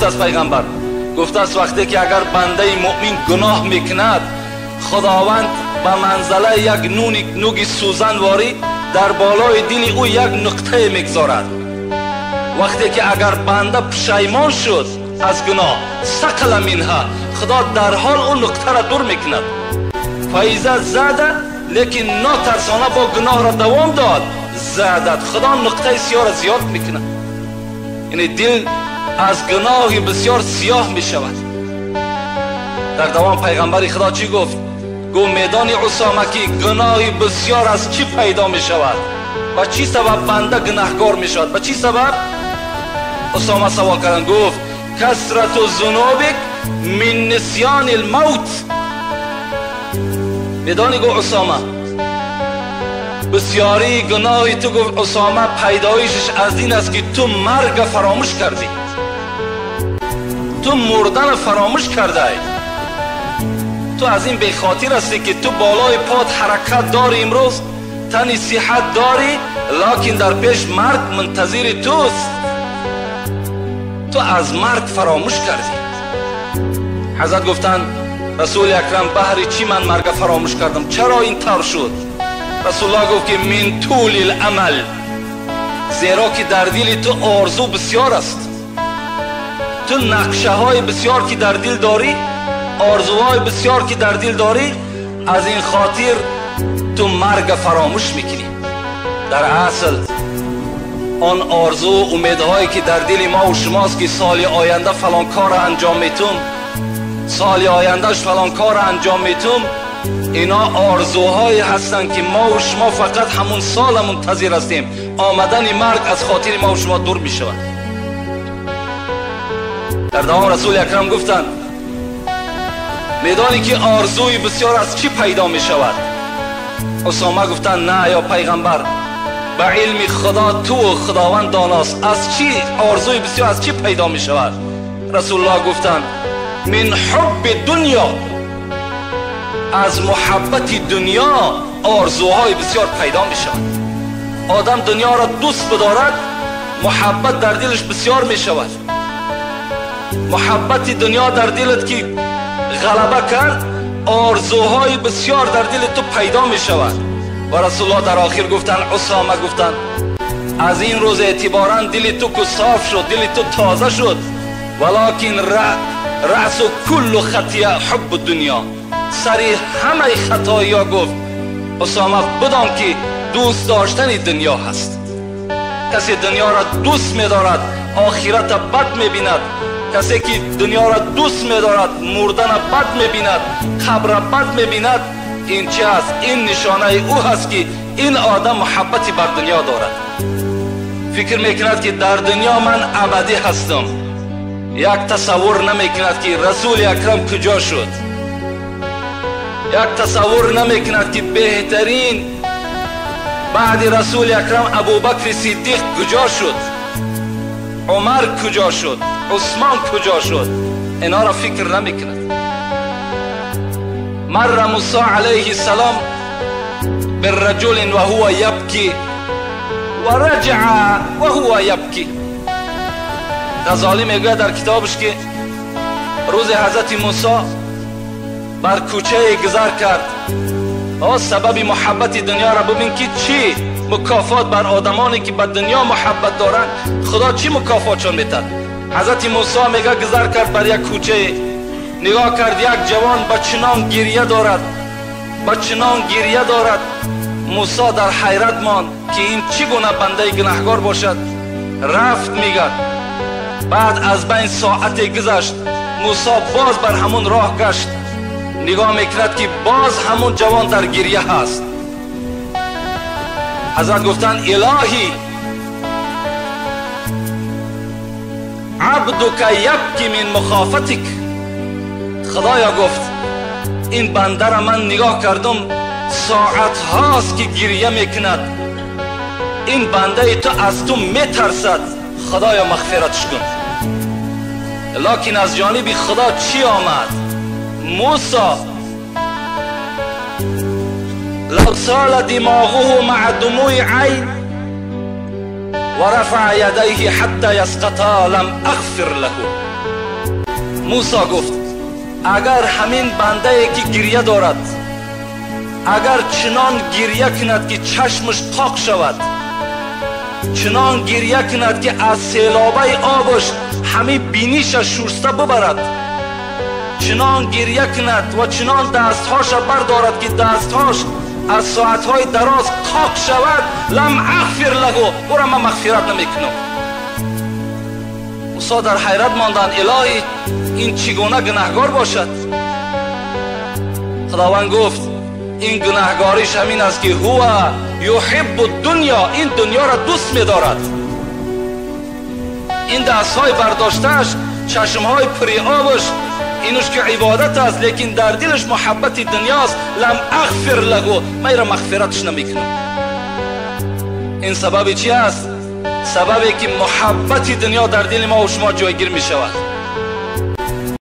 گفت از پیغمبر؟ گفت از وقتی که اگر بنده مؤمن گناه میکند، خداوند به منزله یک نوگ سوزن واری در بالای دل او یک نقطه میگذارد. وقتی که اگر بنده پشیمان شد از گناه، ثقل منها، خدا در حال اون نقطه را دور میکند. فایزه زده، لیکن ناترسانه با گناه را دوام داد، زدد، خدا نقطه سیاه را زیاد میکند. یعنی دل از گناه بسیار سیاه میشود. در دوام پیغمبر خدا چی گفت؟ گفت میدانی اسامه که گناه بسیار از چی پیدا میشود؟ با چی سبب بنده گناهکار میشود؟ با چی سبب؟ اسامه سوال کردن، گفت کثرت ذنوبک من نسیان الموت. میدانی گفت اسامه بسیاری گناهی تو، گفت اسامه پیدایشش از این است که تو مرگ فراموش کردی، تو مردن فراموش کرده ای، تو از این بخاطر هستی که تو بالای پاد حرکت داری، امروز تنی صحت داری، لکن در پیش مرگ منتظر توست، تو از مرگ فراموش کردی. حضرت گفتن رسول اکرم بهر چی من مرگ فراموش کردم؟ چرا این طور شد؟ رسول الله گفت که من طول العمل، زیرا که در دل تو آرزو بسیار است، تو نقشه های بسیار که در دل داری، آرزوهای بسیار که در دل داری، از این خاطر تو مرگ فراموش میکنی. در اصل آن آرزو و امیدهایی که در دل ما و شماست که سال آینده فلان کار انجام میتم، سال آیندهش فلان کار انجام میتم، اینا آرزوهایی هستند که ما و شما فقط همون سال منتظر هستیم. آمدن مرگ از خاطر ما و شما دور میشود. در دوام رسول اکرم گفتند میدانی که آرزوی بسیار از چی پیدا می شود؟ اسامه گفتند نه یا پیغمبر، به علم خدا تو و خداوند داناست، از چی آرزوی بسیار از چی پیدا می شود؟ رسول الله گفتند من حب دنیا، از محبت دنیا آرزوهای بسیار پیدا می شود. آدم دنیا را دوست بدارد، محبت در دلش بسیار می شود. محبت دنیا در دلت که غلبه کرد، آرزوهای بسیار در دل تو پیدا می شود. و رسول الله در آخر گفتن، اسامه گفتن از این روز اعتبارا دل تو که صاف شد، دل تو تازه شد، ولکن رأس کل خطیه حب دنیا، سری همه خطایی ها گفت اسامه بدان که دوست داشتن دنیا هست. کسی دنیا را دوست می دارد آخرت بد می بیند، کسی که دنیا را دوست می دارد مردن بد می بیند، قبر بد می بیند. این چه است؟ این نشانه او هست که این آدم محبتی بر دنیا دارد. فکر میکند که در دنیا من ابدی هستم، یک تصور نمیکند که رسول اکرم کجا شد، یک تصور نمیکند که بهترین بعد رسول اکرم ابوبکر صدیق کجا شد، عمر کجا شد، عثمان کجا شد. اینا را فکر نمیکند. مر موسی علیه السلام بالرجل وهو یبکی و رجع وهو یبکی. غزالی میگوید در کتابش که روز حضرت موسی بر کوچه گذر کرد. سبب محبت دنیا را ببین که چی مکافات بر آدمانی که به دنیا محبت دارند خدا چی مکافاتشان میتد. حضرت موسی میگه گذر کرد بر یک کوچه، نگاه کرد یک جوان با چنان گریه دارد، با چنان گریه دارد. موسی در حیرت ماند که این چگونه بنده گناهکار باشد. رفت میگه بعد از بین ساعت گذشت، موسی باز بر همون راه گشت، نگاه میکرد که باز همون جوان در گریه هست. حضرت گفتند الهی عبدک یبکی من مخافتک. خدایا گفت این بنده را من نگاه کردم ساعت هاست که گریه میکند، این بنده تو از تو میترسد، خدایا مغفرتش کن. لکن از جانب خدا چی آمد؟ موسی لو سال دماغه مع دموع عین و رفع یدیه حتی یسقطا لم اغفر له. Мусо гуфт: агар ҳамин бандае ки гирья дорад, агар чунон гирья кунад, ки чашмаш қоқ шавад, чунон гирья кунад, ки аз селобаи обаш ҳамин биниша шуста бибарад, чунон гирья кунад ва чунон дастҳоша бардорад, ки дастҳош аз соатҳои дароз қоқ шавад, لم أغفر له, ӯра ман мағфират намекунам. Мусо дар ҳайрат монданд: илоҳӣ, ин чӣ гуна гунаҳгор бошад? Худованд гуфт: ин гунаҳгориш ҳамин аст, ки هو يحب الدنيا, ин дунёро дӯст медорад. Ин дастҳои бардоштааш, чашмҳои пури обаш, инуш ки ибодат аст, лекин дар дилаш муҳаббати дунёст. لم أغفر له, ман инро мағфиратш намекунам. Ин сабаби чи аст? Сабабе ки муҳаббати дунё дар дили мо шумо ҷойгир мешавад.